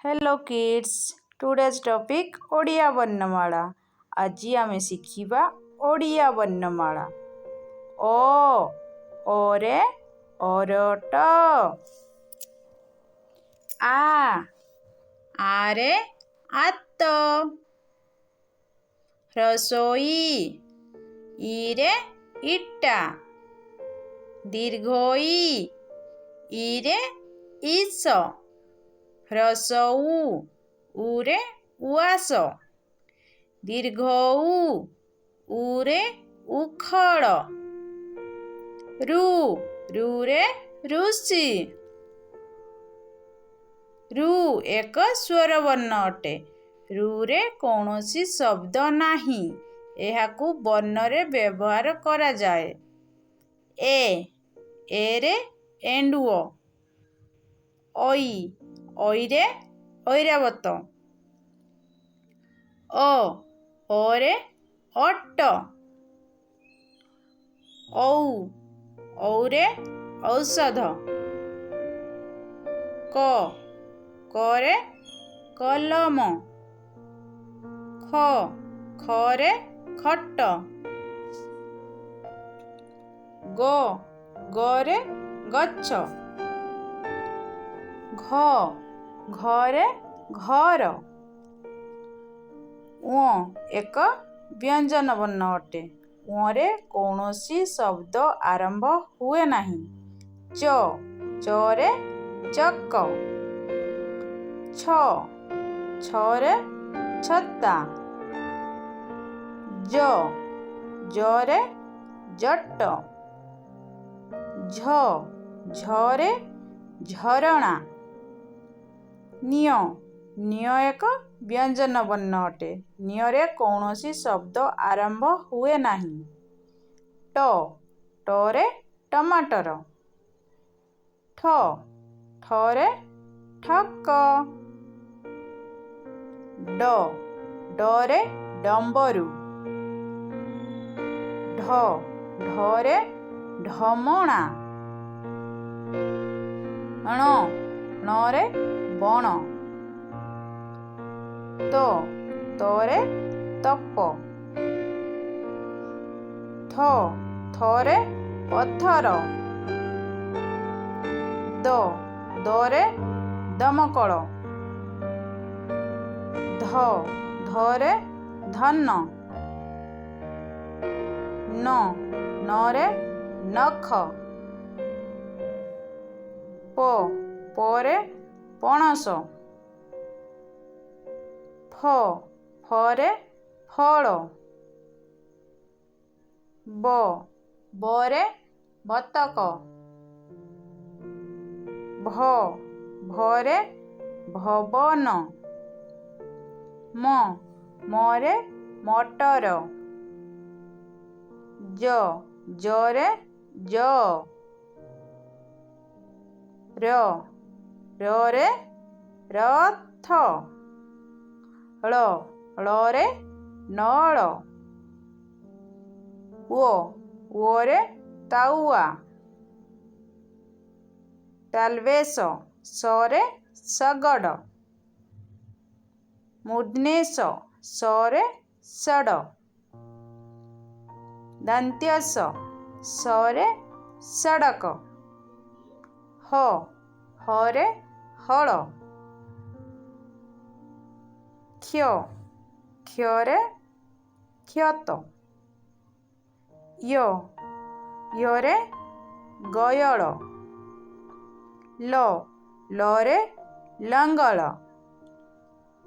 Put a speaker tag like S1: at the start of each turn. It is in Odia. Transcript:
S1: Hello kids, today's topic Odia ବର୍ଣ୍ଣମାଳା। ଆଜି ଆମେ ଶିଖିବା ଓଡ଼ିଆ ବର୍ଣ୍ଣମାଳା। ଅ, ଅରେ ଅରଟ। ଆ, ଆରେ ଆତ। ହ୍ରସ୍ୱ ଇ, ଇରେ ଇଟା। ଦୀର୍ଘ ଈ, ଈରେ ଈଶ। ହ୍ରସ୍ୱ ଉ, ଉରେ ଉଆସ। ଦୀର୍ଘ ଊ, ଊରେ ଉଖଳ। ଋ, ଋରେ ଋଷି। ଋ ଏକ ସ୍ୱରବର୍ଣ୍ଣ ଅଟେ। ଋରେ କୌଣସି ଶବ୍ଦ ନାହିଁ। ଏହାକୁ ବର୍ଣ୍ଣରେ ବ୍ୟବହାର କରାଯାଏ। ଏ, ଏରେ ଏଣ୍ଡୁଅ। ଐ, ଐରେ ଐରାବତ। ଅ, ଅରେ ଅଟ। ଔ, ଔରେ ଔଷଧ। କ, କରେ କଲମ। ଖ, ଖରେ ଖଟ। ଗ, ଗରେ ଗଛ। ଘ, ଘରେ ଘର। ଓଁ ଏକ ବ୍ୟଞ୍ଜନ ବର୍ଣ୍ଣ ଅଟେ। ଓଁରେ କୌଣସି ଶବ୍ଦ ଆରମ୍ଭ ହୁଏ ନାହିଁ। ଚ, ଚରେ ଚକ। ଛ, ଛରେ ଛତା। ଜ, ଜରେ ଜଟ। ଝ, ଝରେ ଝରଣା। ନିଅ, ନିଅ ଏକ ବ୍ୟଞ୍ଜନ ବର୍ଣ୍ଣ ଅଟେ। ନିଅରେ କୌଣସି ଶବ୍ଦ ଆରମ୍ଭ ହୁଏ ନାହିଁ। ଟ, ଟରେ ଟମାଟର। ଠ, ଠରେ ଠକ। ଡ, ଡରେ ଡମ୍ବରୁ। ଢ, ଢରେ ଢମଣା। ଣ, ଣରେ ବଣ। ତ, ତରେ ତପ। ଥ, ଥରେ ପଥର। ଦ, ଦରେ ଦମକଳ। ଧ, ଧରେ ଧନ। ନ, ନରେ ନଖ। ପ, ପରେ ପଣସ। ଫ, ଫରେ ଫଳ। ବ, ବରେ ବତକ। ଭ, ଭରେ ଭବନ। ମ, ମରେ ମଟର। ଜ, ଜରେ ଯଅ। ର, ରରେ ରଥ। ଳ, ଳରେ ନଳ। ଓ, ଓରେ ତାଉଆ। ତାଲବେଶ ସରେ ଶଗଡ଼। ମୂର୍ଦ୍ଧନ୍ୟ ସ, ସରେ ଷଡ଼। ଦନ୍ତ୍ୟ ସ, ସରେ ସଡ଼କ। ହ, ହରେ ହଳ। କ୍ଷ, କ୍ଷରେ କ୍ଷତ। ୟ, ୟରେ ଗୟଳ। ଲ, ଲରେ ଲଙ୍ଗଳ।